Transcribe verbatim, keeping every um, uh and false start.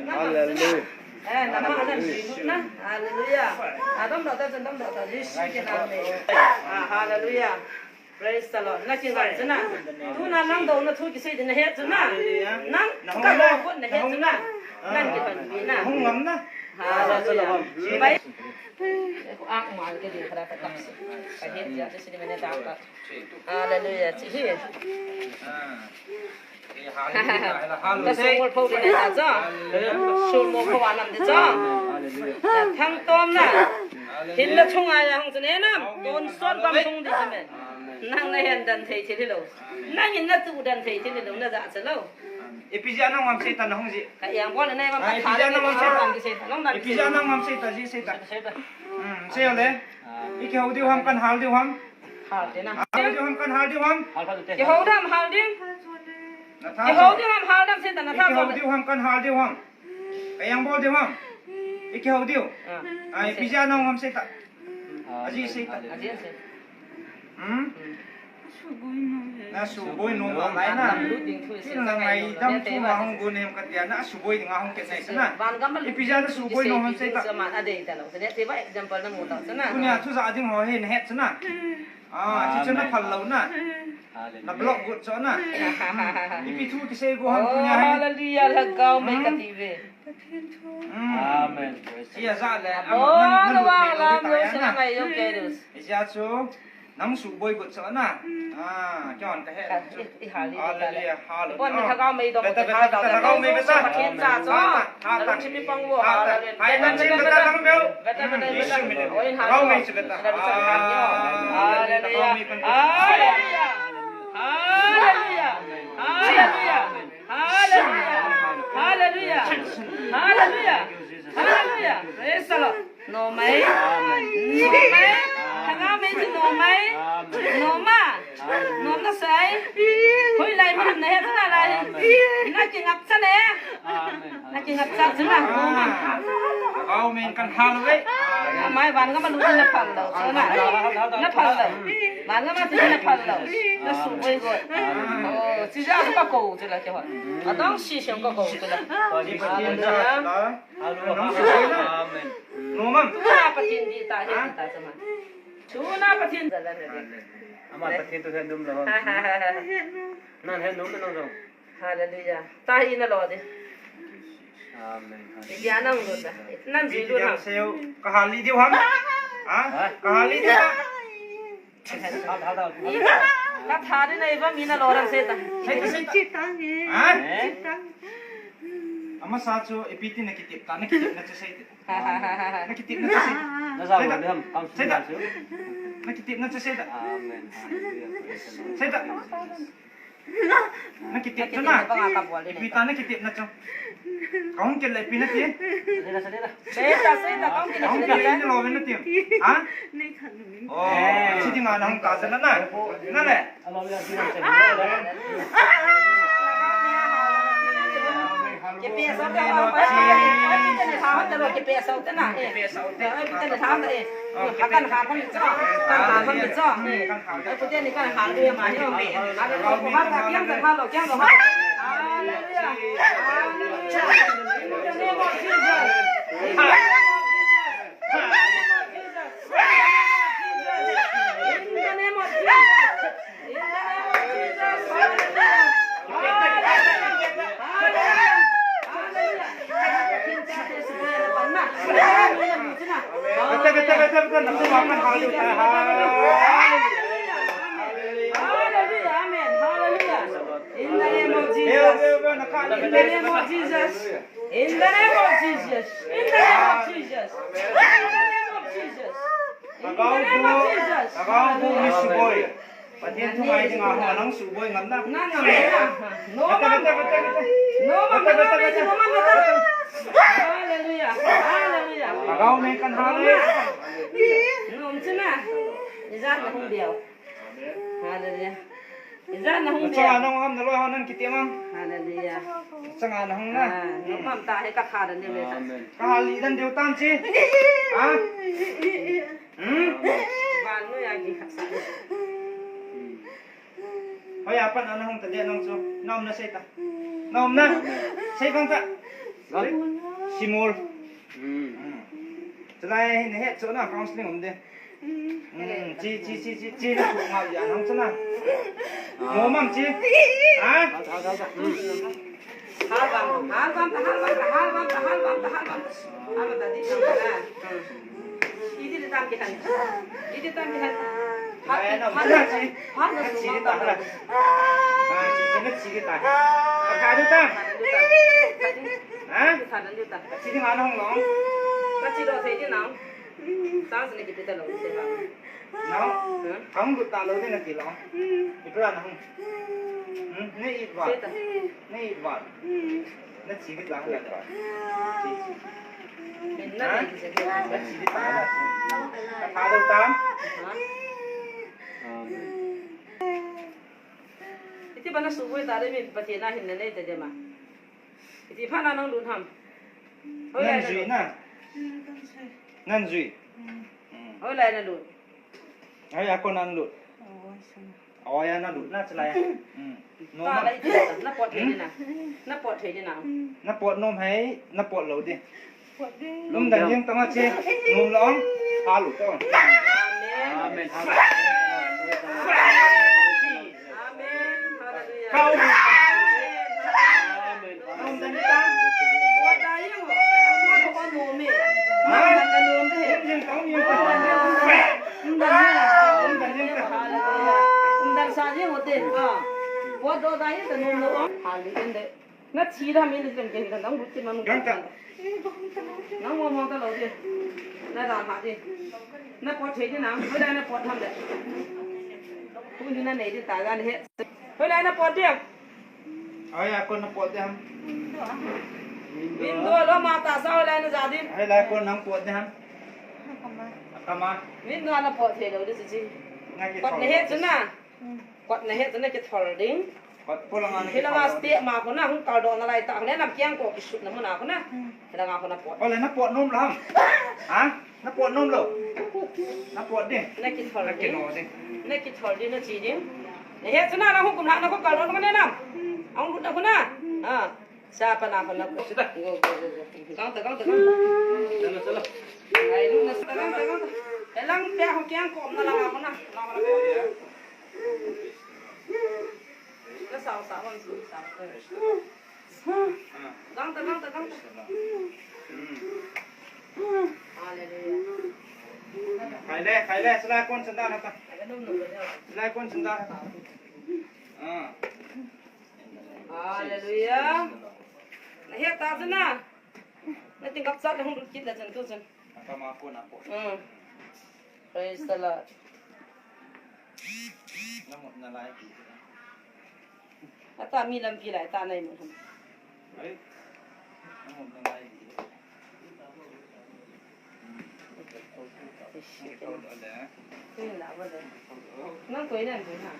Hallelujah. Eh, nama anan si na. Hallelujah. Adam dota, adam dota. Jisu ke nam me. Ah, hallelujah. Praise the Lord. Na kin wan chuna. Tuna nang dou na thu kisei din na het chuna. Nang ka lo kun na het chuna. Nang ki pan bi na. Hung ngam na. Hallelujah. Bai. Ko ak ma ke din khara ta tap se. Ka het ja se ni mene ta ta. Hallelujah. Chi hi. Ka sungul pho le ta cha. Sul mo pho anam de cha. Thang tom na. Hin la chung a ya hung chun enam. Ton son kam chung di me. Nang na hen dan thei thil lo. Nang in na tu dan thei thil lo na ja cha lo. Ipi ja nang mam sei ta na hung ji. Ka yang bol na mam ka thar na mam sei ta. Ipi ja nang mam sei ta ji sei ta. Sei ta. Hmm, sei le. Iki hau diu ham kan hal diu ham. Hal te na. Hal diu ham kan hal diu ham. Hal hal te. Ki hau dam hal ding. Na tha. Ki hau diu ham hal dam sei ta na tha. Iki hau diu ham kan hal diu ham. Ka yang bol diu ham. Iki hau diu. Ah. Ai, ipi ja nang ham sei ta. Aji sei ta. Aji sei. Hmm? Na suboi nom a lai na. Thil na ngaidam thu ma hung gon hem ka tia na suboi ding a hung ket nai sana. Ipi ja na suboi nom ham sei ta. Sama a dei ta lo. Sene te ba example na mu ta sana. Tunia thu ja ding ho he na het sana. Ah, chi chu na phal lo na. Na block got cho na. Ipi thu kisei go ham tunia he. Hallelujah, Lhagao mei ka ti ve. Hmm. Amen. Praise the Lord. Sia ja le. Abo na wa la no sa mai yo ke dus. Sia chu. Nang suboi got sa na. Ah, kya on ka he. I hali. Hallelujah, hallelujah. Pon mi Lhagao mei dong. Beta, beta, beta, Lhagao mei beta. Pathen cha cho. Beta, beta. Hai, nang chim beta, nang beu. Beta, beta, beta. Yesu min. Oi, Lhagao mei beta. Hallelujah. Hallelujah. Hallelujah. Hallelujah. Hallelujah. Hallelujah. Hallelujah. Praise the Lord. Nom mai. Nom mai. Lhagao mei chu nom mai. Nom ma. Nom na sai. Hoi lai ma na he na lai. Na ki ngap cha ne. Na ki ngap cha chu na. Nom ma. Lhagao mei kan hal ve. Mai van ka ma lu na phal lo. Chu na. Na phal lo. Van ka ma chu na phal lo. Na suboi got. Oh, chi ja ka ko chu la ke ho. Adong si siang ka ko chu la. Amen. Nom mam. Tuna Pathen di ta, he di ta chama. Tuna Pathen. Ama Pathen tu hen dum lo. Nan hen dum lo. Hallelujah. Ta hi na lo de. Amen. Dia nang lo ta. Nan ji lo na. Ka hali diu ham. Ha? Ka hali diu ta. Ka thari na iba mina loran seta. Seta, seta. Ha? Amasa chu ipi ti na kitep ta, na kitep na chu seta. Na kitep na chu seta. Na ja ba ham kam seta. Na kitep na chu seta. Amen. Seta. Na kitep chu na. Ipi ta na kitep na chu. Kahung kile pi na ti. Seta, seta, kahung kile pi na ti. Kahung kile ni lo na ti. Ha? Oh, si ti nga na hung ta sa na na. Na le. Kipe sau te ho, kipe sau te na, eh. Kipe sau te. Eh, kipe sau te. Kan ha kon cho. Kan ha kon cho. Eh, kute ni kan ha lu ma yo. Hallelujah. Hallelujah. In the name of Jesus. In the name of Jesus. In the name of Jesus. Hallelujah. Hallelujah. Hallelujah. Hallelujah. Amen. Hallelujah. In the name of Jesus. In the name of Jesus. In the name of Jesus. In the name of Jesus. In the name of Jesus. In the name of Jesus. Lhagao bu mi suboi. Pathen thu ngai dinga ho nang suboi ngam na. Nang ngam na. No man. No man, no man, no man, no man. Hallelujah. Hallelujah. Lhagao mei kan hal e. No man chu na. Ijat na hung diu. Hallelujah. Ijat na hung diu. Changa na hung ham na loi ho nan kiti mang. Hallelujah. Changa na hung na. Ah, no man ta he ka kha dan diu le ta. Amen. Ka hal li dan diu tam chi. Ha? Hmm? Van nu ya ki kha sa. Hoiya pat na hung ta dia nang chu. Nom na sei ta. Nom na. Sei bang ta. Simul. Hmm. Hmm. Chulai hi nahet chu na counseling um de. Hmm. Chi, chi, chi, chi, chi na thu ngau ya nang chu na. Mo mam chi. Ha? Thal, thal, thal, thal. Hmm. Halvam, halvam, halvam, halvam, halvam, halvam. Halvam ta di na. Hmm. Iti le tam kihan. Iti tam kihan. Hai, na, na, chi. Hai, na, chi, tam, tam. Ah, chi, chi, na, chi, tam. Ka, ka, tam. Ha? Chi, nga, na, hong, long. Ka, chi, lo, thei, chi, nang. Sang, sini, ki, pita, lo, chi, ba. Nang. Ha? Hong, lut, ta, lo, ni, na, ki, long. Ipra, na, hong. Hmm? Ni, it, ba. Thei, ta. Ni, it, ba. Na, chi, ki, lang, la, da. Chi, chi. Min na ha? Ni, ki, chi, ki. Na, chi, ki, ta, na, chi. Ka, ka, lo, tam. Ha? Iti bana suboi ta de mi Pathen a hin na nei ta de ma. Iti pha na nang lut ham. Hoilai na lut. Nan jui na. Nan jui. Hmm. Hoilai na lut. Ai, a kon nan lut. Oi, a na lut na chulai. Hmm. Nom ta am? Lai iti na, na pot thei di na. Na pot thei di na. Na pot nom hai, na pot lo di. Lum dan jing tang a chi. Nom lo. Alu to. Amen. Amen. Amen. Hallelujah. Kau. Amen. Nom dan jing tang. Wa da jing. Wa da ko nom e. Ha? Nom dan da nom de. Jing tang jing tang. Nom dan jing. Nom dan jing tang. Hallelujah. Nom dan sa jing o te. Ha. Wa do da jing ta nom lo. Hallelujah. Na chi da min len ken da nang lut kin nang lut. Gang ta. Nang mo mo ta lo di. Na da ha di. Na pot thei di nang. Hoilai na pot ham de. Kum di na nei di ta ga ne he. Hoilai na pot di. Ai, a kon na pot di ham. Window lo ma ta sa hoilai na ja di. Hoilai kon nang pot di ham. Kama. Window na pot thei lo di si chi. Kot na he chu na. Kot na he chu na kithol ding. Kot po langa na kithol. Hilanga step ma khu na hung kal doh na lai ta. Hung ne lam kiang ko kisut na mu na khu na. Hmm. Hilanga khu na pot. Ole na pot nom lo ham. Ha? Na pot nom lo. Na pot ding. Na kithol ding. Na kithol ding. Na kithol ding na chi ding. Na he chu na na hung kum na na khu kal doh na ne nam. Hung lut na khu na. Ha. Sa pa na pa na ko. Sida. Go, go, go, go. Gang ta, gang ta, gang ta. Chalo, chalo. Ai, lu na sa, gang ta, gang ta. Elang pe ho kiang ko na la ko na. La ko na pe. Na sa, sa, wan su, sa. Gang ta, gang ta, gang ta. Hallelujah. Khai le, khai le, sila kon senda na ta. Sila kon senda na ta. Ah. Hallelujah. Na he ta chu na. Na ting kap chat na hung lut kit na chan tu chan. Ka ma ko na ko. Mm. Praise the Lord. Na mo na lai ki. Ata mi lampi lai ta nai mo. Ai. Na mo na lai ki. Nang koi nan koi ha.